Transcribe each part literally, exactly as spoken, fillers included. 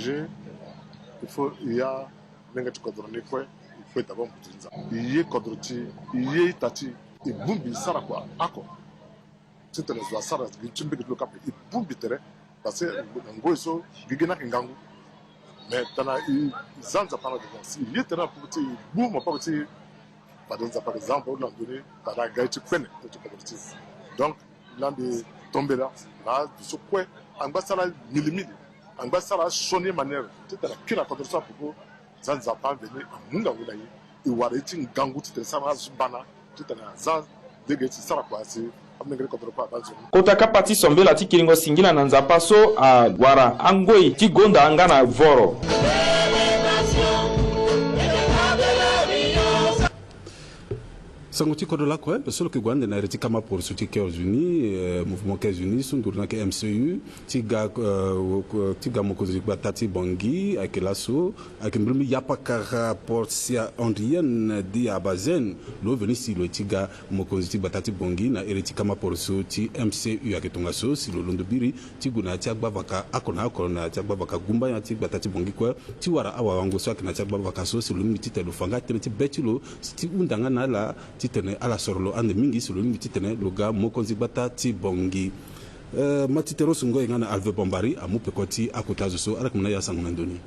changer, il faut e ya lenge ti kodro ni kue. E kue d'abord mbutu ti nzapa, e ye kodro ti e, e ye ita ti e, e bongbi sara kua oko. Titene zo asara gi ti mbege ti lo kapa e bongbi tere. Parce que na ngoi so gigi ni ayeke ngangu. Mais tana e za nzapa na devant, si e ye tere na popo ti e, e gbu maboko ti e, fade nzapa ayeke za maboko na ndoni, fade aga ye ti kuene ti kodro ti e. Donc, la mbi tombela na azo so kue angba sara milimili, angba sara sioni manière titene akiri na kodro so na popo. Za nzapa ambeni amu ngangu na e. E wara ye ti ngangu titene sara na azo ti bana titene aza lege ti sara kua si Kota kapa ti sambela ti kiringo singila na Nzapa so awara angoi ti gonda nga na voro. Sango ti kodro lakue, eh, so lo yeke gue ande na ere ti kama poroso ti Quinze Unis, eh, Mouvement Quinze Unis, so nduru ni ayeke M C U, ti ga, eh, ti ga mokonzi gbata ti Bangui, ayeke laso, ayeke mbirimbiri yapakara Portia Andrienne de Abazen, lo veni si lo ye ti ga mokonzi ti gbata ti Bangui na ere ti kama poroso ti M C U. Ayeke tongaso si lo londo biri ti gue na ya ti agbavaka oko na oko na ya ti agbavaka gumbaya ti gbata ti Bangui kue, ti wara awawango so ayeke na ya ti agbavaka so si lo lingbi titene lo fa nga tënë ti be ti lo, si ti hunda nga na ala titene ala soro lo ande mingi si lo lingbi titene lo ga mokonzi gbata ti Bangui. Eh, Matite Rosungo e nga na Alve Bombari amu peko ti akota zo so, ala yeke mu na e asango na ndoni.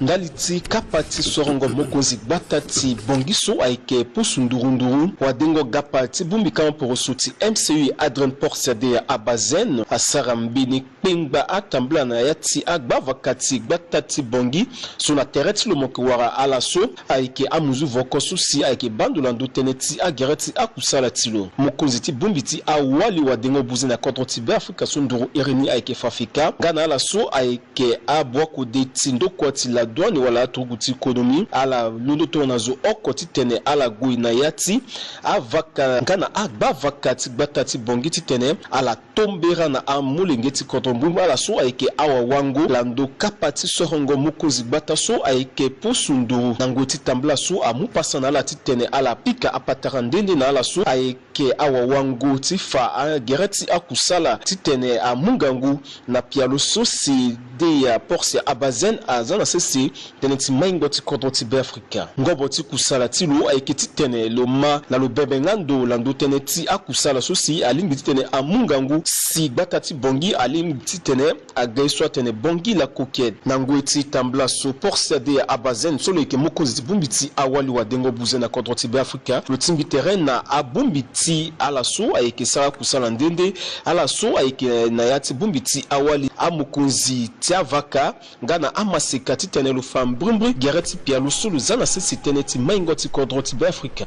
Ndali ti kapa ti sorongo mokonzi gbata ti Bangui so ayeke pusu nduru nduru, wadengo gapa ti bongbi kama poroso ti M C U Adrienne Portia de Abazen asara mbeni kpengba atambula na ya ti agbavaka ti gbata ti Bangui so na tere ti lo mo yeke wara ala so ayeke amuzu voko so si ayeke bando na ndo tënë ti agere ti akusala ti lo. Mokonzi ti bongbi ti awali wadengo buze na kodro ti Beafrika so nduru iri ni ayeke Fafika nga na ala so ayeke ke aboakode ti ndokua ti la douane wala aturugu ti konomi, ala londo tongana zo oko titene ala gue na ya ti avaka nga na agbavaka ti gbata ti Bangui titene ala tombera na amolenge ti kodro. Mbumba ala so ayeke awawango lando kapa ti sorongo mokonzi gbata so ayeke pusu nduru na ngoi ti tambula so amu pasa na ala titene ala pika apatara nde nde na ala so ayeke ke awawango ti fa agere ti akusala titene amu ngangu na pialo so si de ya Portia Abazen aza na sese tënë ti maingo ti kodro ti Beafrika. Ngobo ti kusala ti lo ayeke titene lo ma na lo bebe nga ndo lando tënë ti akusala so si alingbi titene amu ngangu si gbata ti Bangui alingbi titene aga ye so atene Bangui la coquette. Na ngoi ti tambula so Portia de Abazen so lo yeke mokonzi ti bongbi ti awali wadengo buze na kodro ti Beafrika, lo tingbi tere na abongbi ti ala so ayeke sara kusala nde nde, ala so ayeke na ya ti bongbi ti awali, amokonzi ti avaka nga na amaseka titene lo fa mbrimbri gere ti pialo so lo za na sese tënë ti maingo ti kodro ti Beafrika.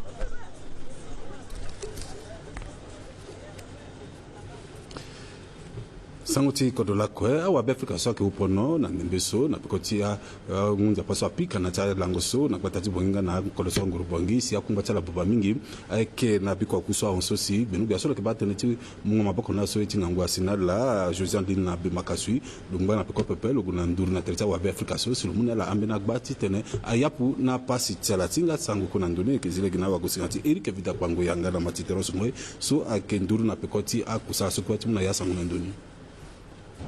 Sango ti kodro lakue, awabe Afrika so ayeke hu pono na ndembe so na peko ti a, a, ngu nzapa so apika na ti alango so na gbata ti Bangui nga na akodro so anguru Bangui si akungba ti ala buba mingi. Ayeke na biko aku so ahon so si gbenu gbia so lo yeke baa tënë ti mungo maboko na ala so ye ti ngangu asi na ala, Josiane Lina Bemakasui, lo ngba na peko pepe, lo gue na nduru na tere ti awabe Afrika so si lo mu na ala ambeni agba titene ayapu na apasi ti ala. Ti hinga sango kue na ndo ni, e yeke zi lege na awagosinga ti Eric Vida Kpango yanga na Matite Rosungo so ayeke nduru na peko ti akusala so kue ti mu na e asango na ndo ni.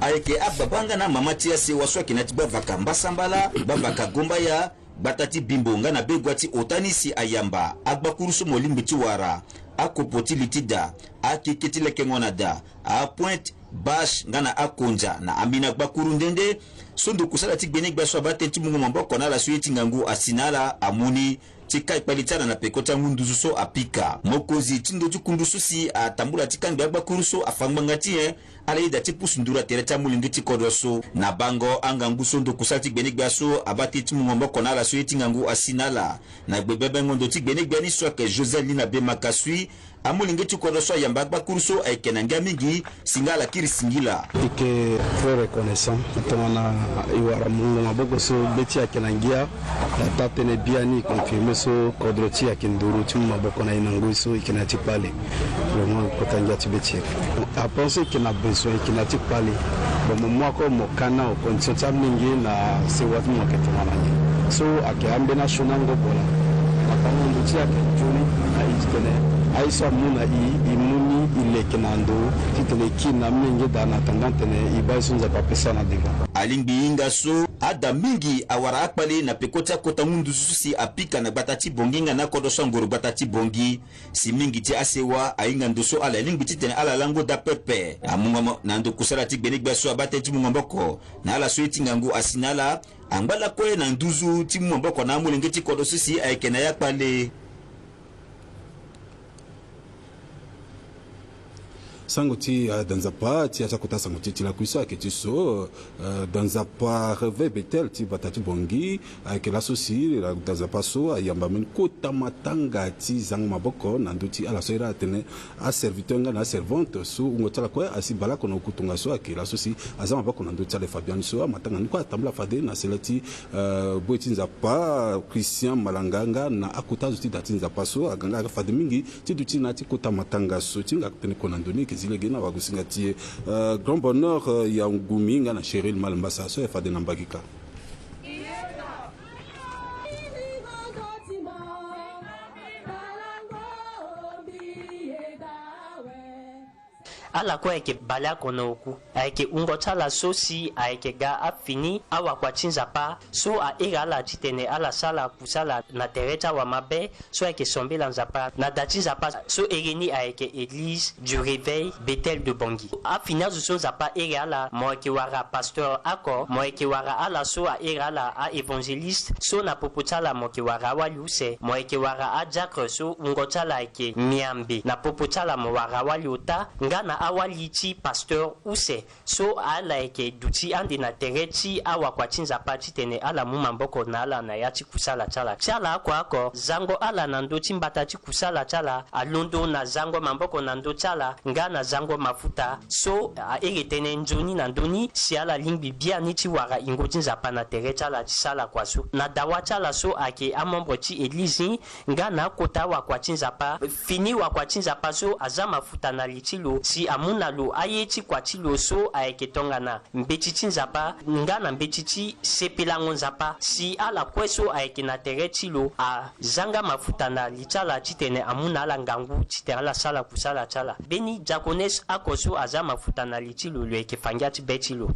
Ayeke ababa nga na amama ti asewa so ayeke na ya ti gbavaka Mbasambala, gbavaka Gombaya, gbata ti Bimbo nga na begua ti ota ni si ayamba agbakuru so mo lingbi ti wara akopo ti li ti da, akeke ti lekengo na da, apointe, bâche nga na akonza na ambeni agbakuru nde nde. So ndo kusala ti gbenegbia so abaa tënë ti mungo maboko na ala so ye ti ngangu asi na ala amu ni ti kai kpali ti ala na peko ti angu nduzu so apika. Mokonzi ti ndo ti kundu so si atambula ti kangbi agbakuru so afa ngbanga ti nyen ala yeda ti pusu nduru na tere ti amolenge ti kodro so. Na bango angangu so ndo kusala ti gbenegbia so abaa tënë ti mungo maboko na ala so ye ti ngangu asi na ala na gbe bebengo ndo ti gbenegbia ni so ayeke José Lina Bemakasui, amolenge ti kodro so ayamba agbakuru so ayeke na ngia mingi. Singa ala kiri singila. E yeke très reconnaissant tongana e wara mungo maboko so be ti e ayeke na ngia. Na taa-tënë biani e confirmer so kodro ti e ayeke nduru ti mu maboko na e na ngoi so e yeke na ya ti kpale. Vraiment kota ngia ti be ti e. Apres so e yeke na besoin, e yeke na ya ti kpale. Bon, mo mu oko mo ka na condition ti amenge na sewa ti mo ayeke tongana nyen. So ayeke ambeni asioni angobo laa. Na bango ndo ti e ayeke nzoni na e titene aye so amu na e, e mu ni e leke na ndo titene e kiri na amenge daa na attendant titene e baa ye so Nzapa apesa na devant. Alingbi hinga so ada mingi awara akpale na peko ti akota ngu nduzu so si apika na gbata ti Bangui nga na akodro so angoro gbata ti Bangui. Si mingi ti asewa ahinga ndo so ala lingbi titene ala lango daa pepe. Amungo mo-, na ndo kusala ti gbenegbia so abaa tënë ti mungo maboko na ala so ye ti ngangu asi na ala. Angba lakue na nduzu ti mu maboko na amolenge ti kodro so si ayeke na ya kpale. Sango ti, ah, da nzapa ti ya ti akota sango ti e ti lakui so ayeke ti so, eh, da nzapa Réveil Bethel ti bata ti Bangui ayeke laso si, eh, da nzapa so ayamba mbeni kota matanga ti zango maboko na ndö ti ala so iri atene aserviteur nga na aservante so wungo ti ala kue asi baleoko na oku tongaso ayeke laso si aza maboko na ndö ti ala. E fa biani so amatanga ni kue atambula fade na sele ti, eh, boi ti nzapa Christian Malanga nga na akota zo ti da ti nzapa so aga nga aga fade mingi ti duti na ya ti kota matanga so ti hinga tënë kue na ndö ni. E yeke zi lege na wagosinga ti e, eh, Grand Bonheur, eh, Yangumi nga na Cheryl Malembasa so ayeke fade na mbage kâ. Ala kue ayeke baleoko na oku. Ayeke wungo ti ala so si ayeke ga afini awakua ti nzapa so ahere ala titene ala sara kusala na tere ti awamabe so ayeke sambela nzapa na da ti nzapa so ere ni ayeke Église du Réveil Bethel de Bangui. Afini azo so nzapa ahere ala, mo yeke wara pasteur oko, mo yeke wara ala so ahere ala a-évangéliste, so na popo ti ala mo yeke wara awali use, mo yeke wara adiacre so wungo ti ala ayeke miambe, na popo ti ala mo wara awali ota, nga na awali ti pasteur use. So ala yeke duti ande na tere ti awakua ti nzapa titene ala mu maboko na ala na ya ti kusala ti ala. Ti ala oko oko, zango ala na ndö ti mbata ti kusala ti ala alondo na zango maboko na ndö ti ala nga na zango mafuta so ahere tënë nzoni na ndö ni si ala lingbi biani ti wara yingo ti nzapa na tere ti ala ti sara kua so. Na dawa ti ala so ayeke amembre ti église ni nga na akota wakua ti nzapa, fini wakua ti nzapa so aza mafuta na li ti lo si amu na lo aye ti kua ti lo so ayeke tongana mbeti ti nzapa nga na mbeti ti sepelango nzapa, si ala kue so ayeke na tere ti lo azanga mafuta na li ti ala titene amu na ala ngangu titene ala sara kusala ti ala. Mbeni diaconesse oko so aza mafuta na li ti lo, lo yeke fa ngia ti be ti lo.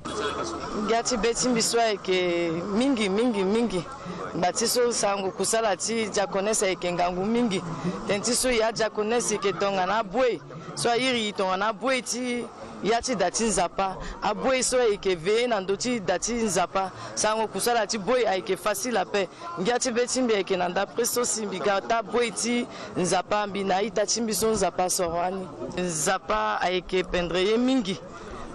Ngia ti be ti mbi so ayeke mingi mingi mingi. Ngba ti so sango kusala ti diaconesse ayeke ngangu mingi. Tënë ti so ya diaconesse yeke tongana abue so airi tongana abue ti ya ti da ti nzapa. Abue so ayeke ve na ndö ti da ti nzapa. Sango kusala ti bue ayeke facile ape. Ngia ti be ti mbi ayeke na ndapre so si mbi ga taa boi ti nzapa, mbi na a-ita ti mbi so nzapa asoro ani. Nzapa ayeke pendre ye mingi.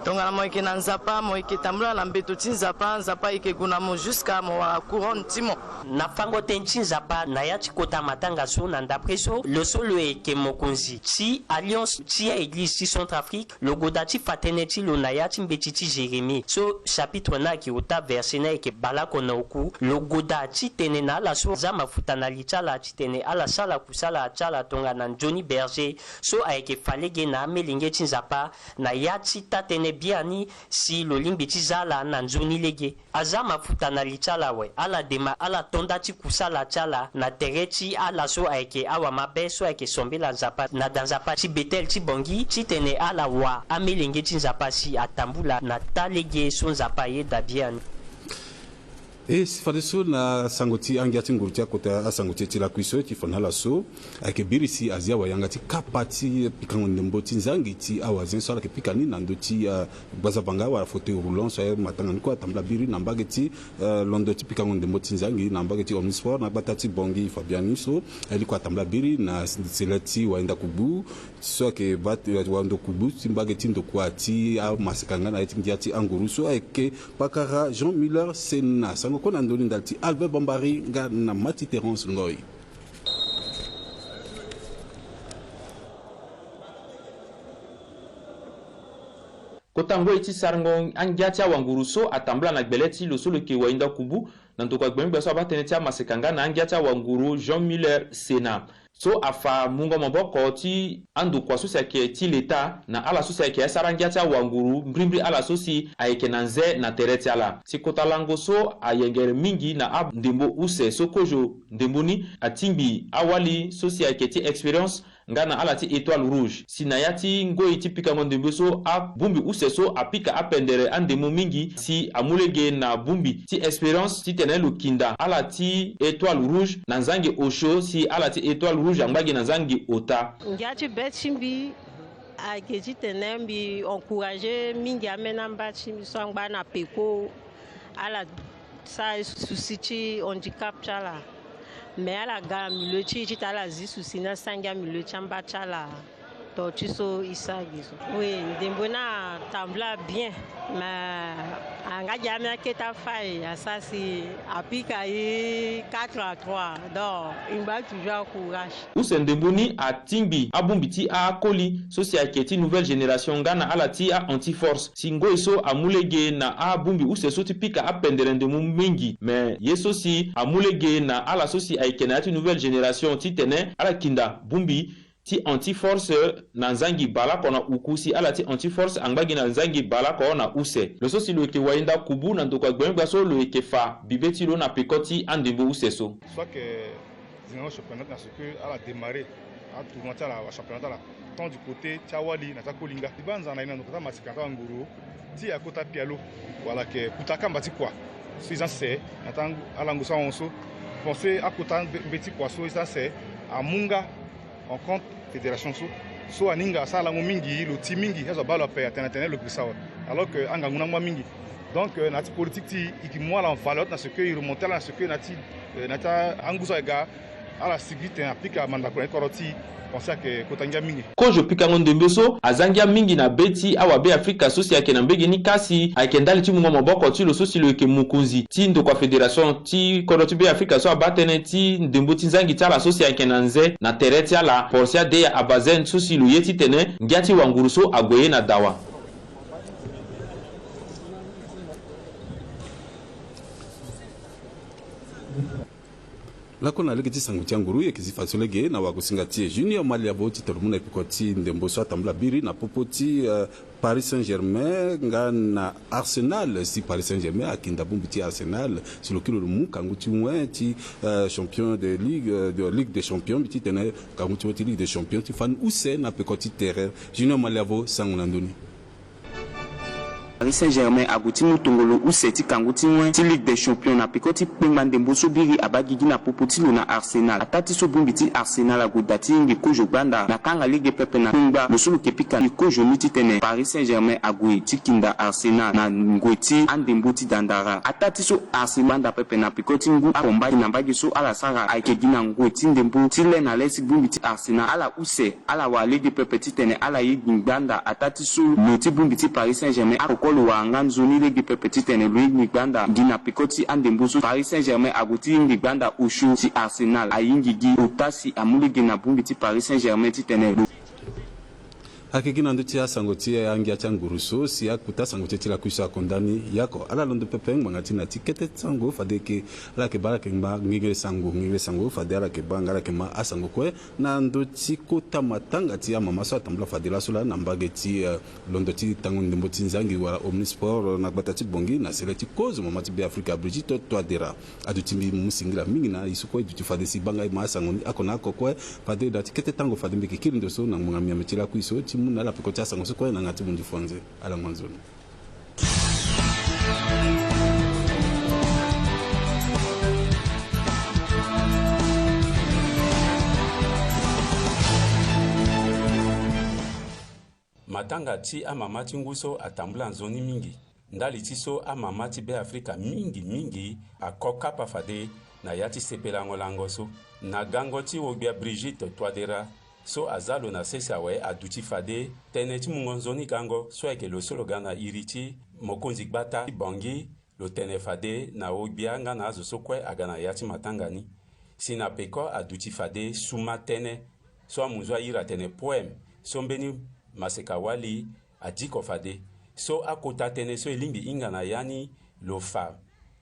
Tongana mo yeke na nzapa, mo yeke tambula na mbeto ti nzapa, nzapa ayeke gue na mo jusqu'à mo wara couronne ti mo. Na fango tënë ti nzapa na ya ti kota matanga so na ndapre so, lo so lo yeke mokonzi ti Alliance ti a-église ti Centrafrique, lo goda ti fa tënë ti lo na ya ti mbeti ti Jérémie so chapitre ni ayeke ota, verset ni ayeke baleoko na oku. Lo goda ti tene na ala so aza mafuta na li ti ala titene ala sara kusala ti ala tongana nzoni berger so ayeke fa lege na amelenge ti nzapa na ya ti taa-tënë biani si lo lingbi ti za ala na nzoni lege. Aza mafuta na li ti ala awe, ala dema ala to nda ti kusala ti ala na tere ti ala so ayeke awamabe so ayeke sambela nzapa na da nzapa ti Bethel ti Bangui titene ala wa amelenge ti nzapa si atambula na taa lege so nzapa ayeda biani. E si fadeso na sango ti angia ti nguru ti akota asango ti e ti lakui so e ti fa na ala so, ayeke biri si azia wayanga ti kapa ti pikango ndembo ti nzangi ti awazin so ala yeke pika ni na ndö ti, ah, gbazabanga wala fauteuil roulant so aye matanga ni kue atambula biri na mbage ti, eh, londo ti pikango ndembo ti nzangi na mbage ti Omnisport na gbata ti Bangui. Fa biani so aye ni kue atambula biri na sele ti wayenda kubu so ayeke baa ti wayenda kubu ti mbage ti ndokua ti amaseka nga na ye ti ngia ti anguru so ayeke pakara Jean Miller Sena. Sango kue na ndoni ndali ti Albert Bambari nga na Mati Terence Ngoy. Kota ngoi ti sarango angia ti awanguru so atambula na gbele ti lo so lo yeke wayinda kubu na ndokua gbengbe so abaa tënë ti amaseka nga na angia ti awanguru Jean Miller Sena so afa mungo maboko ti andokua so si ayeke ti leta na ala so si ayeke asara ngia ti awanguru mbrimbri ala so si ayeke na nze na tere ti ala. Si kota lango so ayengere mingi na andembo use so kozo ndembo ni atingbi awali so si ayeke ti Expérience nga na ala ti Étoile Rouge. Si na ya ti ngoi ti pikango ndembo so abongbi use so apika apendere andembo mingi si amu lege na bongbi ti Expérience titene lo kinda ala ti Étoile Rouge na nzangi osio si ala ti Étoile Rouge angba gi na nzangi ota. Ngia ti be ti mbi ayeke titene mbi encourager mingi ameni amba ti mbi so angba na peko. Ala sara ye souci ti handicap ti ala. Mais ala ga na milieu ti e titene ala zi souci ni asangi amilieu ti amba ti ala. To ti so e sara gi so. Oui, ndembo ni atambula bien. Mais anga gi ami akete afai asara si apika e quatre à trois. Donc e ngba toujours courage. Use ndembo ni atingbi abongbi ti akoli so si ayeke ti nouvelle génération nga na ala ti a-anti-force si ngoi so amu lege na abongbi use so ti pika apendere ndembo mingi. Mais ye so si amu lege na ala so si ayeke na ya ti nouvelle génération titene ala kinda bongbi ti anti-force na nzangi baleoko na uku si ala ti anti-force angba gi na nzangi baleoko na use. Lo so si lo yeke wainda kubu na ndokua gbengba so lo yeke fa bibe ti lo na peko ti andembo use so. Soit que zinga championnat na ce que ala démarrer atournoi ti ala, championnat ti ala tant du côté ti awali na ti akolinga. Ti banza na ye na ndokua ti amasika na ti anguru ti akota pialo wala ke kuta akamba ti kua so e za se na ti alango so ahon so. Pense akota mbe, mbe ti kua so e za se amu nga en compte fédération so, so aninga asara lango mingi, lo ti mingi, azo abaa lo ape atene atene lo girisa awe. Alors que angangu ni angba mingi. Donc, euh, na ya ti politique ti e, e yeke mu ala en valeur na ce que e remonter ala na ce que na ya ti, euh, na ya ti angu so ayeke ga, ala sigi titene apika mandako na ya ti kodro ti e, pense ayeke kota ngia mingi. Kozo pikango ndembe so aza ngia mingi na be ti awabe Afrika so si ayeke na mbege ni kasi ayeke ndali ti mungo maboko ti lo so si lo yeke mokonzi ti ndokua fédération ti kodro ti Be Afrika so abaa tënë ti ndembo ti nzangi ti ala so si ayeke na nze na tere ti ala, Portia Deya Abazen so si lo ye titene ngia ti wanguru so ague ye na dawa. Lakue na lege ti sango ti anguru, e yeke zi fadeso lege na wagosinga ti e Junior Maliavo titene lo mu na e peko ti ndembo so atambula biri na popo ti, eh, Paris Saint-Germain nga na Arsenal. Si Paris Saint-Germain akinda bongbi ti Arsenal si lo kiri lo mu kangu ti wen ti, eh, champion de ligue, eh, de Ligue des Champions, mbi titene kangu ti wen ti Ligue des Champions ti fani use na peko ti tere. Junior Maliavo, sango na ndö ni. Paris Saint-Germain ague ti mu tongolo use ti kangu ti wen ti Ligue des Champions na peko ti kpengba ndembo so biri abaa gigi na popo ti lo na Arsenal. Ataa ti so bongbi ti Arsenal ague daa ti yingi kozo gbanda na kanga lege pepe na kpengba lo so lo yeke pika ni kozo ni titene Paris Saint-Germain ague ti kinda Arsenal na ngoi ti andembo ti dandara. Ataa ti so Arsenal gbanda pepe na peko ti ngu apomba na mbage so ala sara ayeke gi na ngoi ti ndembo ti le na le si bongbi ti Arsenal ala use ala wara lege pepe titene ala yingi gbanda. Ataa ti so lo ti bongbi ti Paris Saint-Germain akoko lo wara nga nzoni lege pepe titene lo yingi gbanda gi na peko ti andembo so Paris Saint-Germain ague ti yingi gbanda osio si Arsenal ayingi gi ota si amu lege na bongbi ti Paris Saint-Germain titene lo. Ayeke gi na ndö ti asango ti angia ti anguru so si akota sango ti e ti lakui so akonda ni. Yako ala londo pepe ngbanga ti na ti kete sango fade eke ala yeke baa ala yeke ngba ngengele sango ngengele sango fade ala yeke baa nga ala yeke ma asango kue. Na ndö ti kota matanga ti amama so atambula fade laso laa na mbage ti, eh, londo ti tango ndembo ti nzangi wala Omnisport na gbata ti Bangui na sele ti kozo mama ti Be Afrika Brigitte Touadéra. Aduti mbi mu singila mingi na e so kue e duti fade si e baa nga e ma asango ni oko na oko kue. Fade daa ti kete tango fade mbi yeke kiri ndo so na ngbonga miambe ti lakui so ti mu na ala peko ti asango so kue na yanga ti mundu fanze. Ala ngba nzoni. Matanga ti amama ti ngu so atambula nzoni mingi. Ndali ti so amama ti Be Afrika mingi mingi ako kapa fade na ya ti sepelango lango so. Na gango ti wogbia Brigitte Touadéra so aza lo na sese awe aduti fade tënë ti mungo nzoni gango so ayeke lo so lo ga na iri ti mokonzi gbata ti Bangui. Lo tene fade na wogbia nga na azo so kue aga na ya ti matanga ni. Si na peko aduti fade suma tënë so amunzu airi atene poème so mbeni maseka wali adiko fade. So akota tënë so e lingbi hinga na ya ni lo fa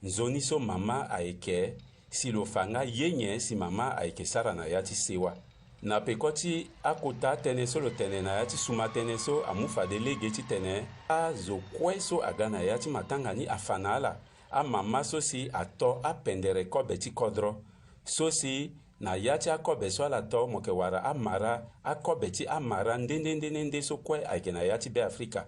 nzoni so mama ayeke si lo fa nga ye nyen si mama ayeke sara na ya ti sewa. Na peko ti akota tënë so lo tene na ya ti suma tënë so amu fade lege titene azo kue so aga na ya ti matanga ni afa na ala amama so si ato apendere kobe ti kodro. So si na ya ti akobe so ala to mo yeke wara amara akobe ti amara nde nde nde nde nde so kue ayeke na ya ti Be Afrika.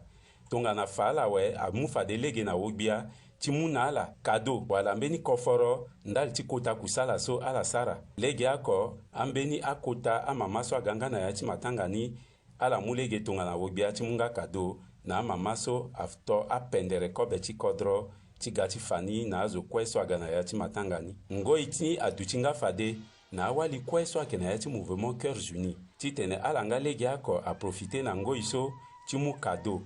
Tongana fa ala awe amu fade lege na wogbia ti mu na ala kado wala mbeni koforo ndali ti kota kusala so ala sara. Legeoko ambeni akota amama so aga nga na ya ti matanga ni ala mu lege tongana wogbia ti mu nga kado na amama so ato apendere kobe ti kodro ti ga ti fa ni na azo kue so aga na ya ti matanga ni. Ngoi ti aduti nga fade na awali kue so ayeke na ya ti Mouvement Cœurs Unis titene ala nga lege oko aprofite na ngoi so ti mu kado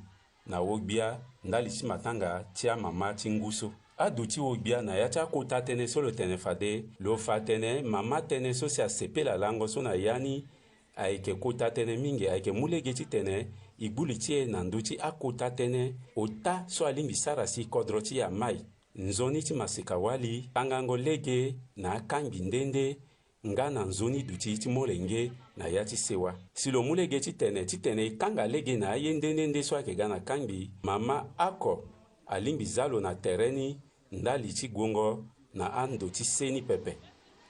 na wogbia ndali ti matanga ti amama ti ngu so. Aduti wogbia na ya ti akota tënë so lo tene fade lo fa tënë mama tënë so si asepela lango so na ya ni ayeke kota tënë mingi, ayeke mu lege titene e gbu li ti e na ndö ti akota tënë ota so alingbi sara si kodro ti e amai. Nzoni ti maseka-wali, tangango lege na akangbi nde nde nga na nzoni duti ti molenge na ya ti sewa. Si lo mu lege titene titene e kanga lege na aye nde nde nde so ayeke ga na kangbi, mama oko alingbi za lo na tere ni ndali ti guongo na ando ti se ni pepe.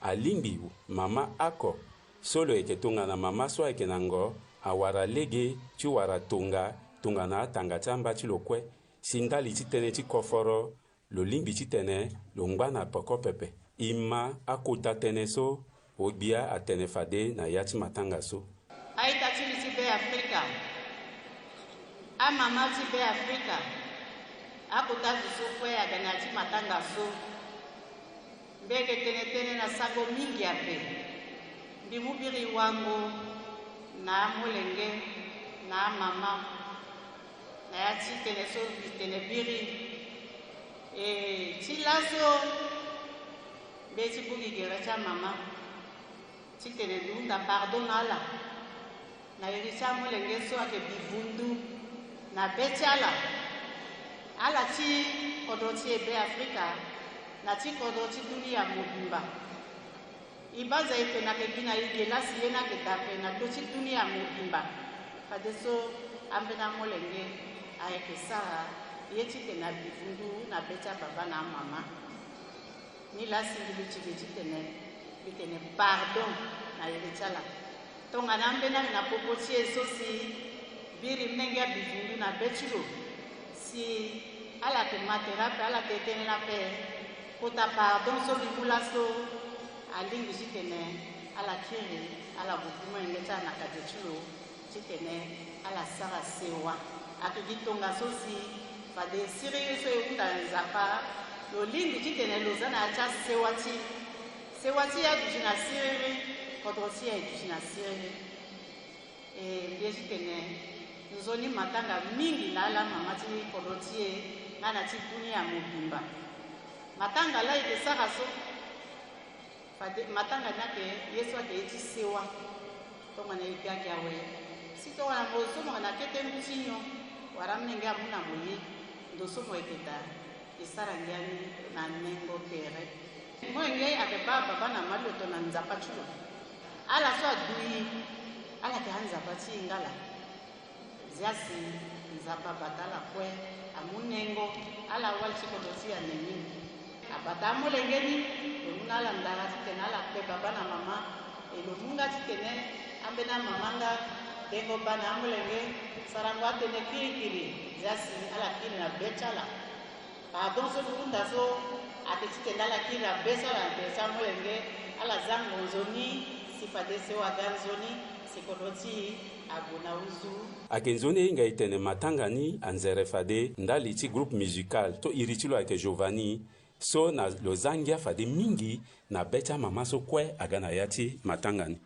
Alingbi mama oko so lo yeke tongana mama so ayeke na ngo awara lege ti wara tonga tongana atanga ti amba ti lo kue. Si ndali ti tënë ti koforo lo lingbi titene lo ngba na peko pepe. E ma akota tënë so wogbia atene fade na ya ti matanga so. A-ita ti mbi ti Beafrika, amama ti Beafrika, akota zo so kue aga na ya ti matanga so. Mbi yeke tene tënë na sango mingi ape. Mbi mu biri wango na amolenge na amama na ya ti tënë so mbi tene biri. E ti laso mbi ye ti bongbi gere ti amama titene mbi hunda pardon na ala na iri ti amolenge so ayeke bi vundu na be ti ala, ala ti kodro ti e Beafrika na ti kodro ti dunia mobimba. E banza e pe na yeke gi na e ge lasi ye ni ayeke daa ape na ndö ti dunia mobimba. Fadeso ambeni amolenge ayeke sara ye titene abi vundu na be ti ababa na amama. Nilaa si mbi luti ge titene mbi tene pardon na iri ti ala. Tongana ambeni ayeke na popo ti e so si biri mlenge abi vundu na be ti lo si ala yeke ma tere ape, ala tene tënë ni ape. Kota pardon so mbi mu laso alingbi titene ala kiri ala gue ti molenge ti ala na kate ti lo titene ala sara sewa. Ayeke gi tongaso si fade siriri so e hunda na Nzapa lo lingbi titene lo za na ya ti asewa ti e. Sewa ti e aduti na siriri, kodro ti e aduti na siriri. E, mbi ye titene nzoni matanga mingi na ala mama ti kodro ti e nga na ti dunia mobimba. Matanga laa e yeke sara so, fade matanga ni ayeke ye so ayeke ye ti sewa. Tongana e ga gi awe si tongana mo zo mo yeke na kete ngu ti nyon wala amolenge amu na mo ye, ndo so mo yeke daa e sara ngia ni na nengo tere. Molenge ayeke baa baba na mama ti lo tongana Nzapa ti lo. Ala so adu e ala yeke anzapa ti e nga laa. Zia si Nzapa abata ala kue, amu nengo. Ala wali ti kodro ti e ane mingi. Abata amolenge ni, lo mu na ala ndara titene ala kpe baba na mama. E lo mu nga titene ambeni amama nga dengo baa na amolenge, sarango atënë kirikiri. Zia si ala kiri na be ti ala. Pardon so mbi hunda so ayeke titene ala kiri na be so ala na tere ti amolenge, ala za ngonzo ni si fade sewa aga nzoni si kodro ti e ague na huzu. Ayeke nzoni e hinga e tene matanga ni anzere fade ndali ti groupe musical so iri ti lo ayeke Giovanni, so na lo za ngia fade mingi na be ti amama so kue aga na ya ti matanga ni.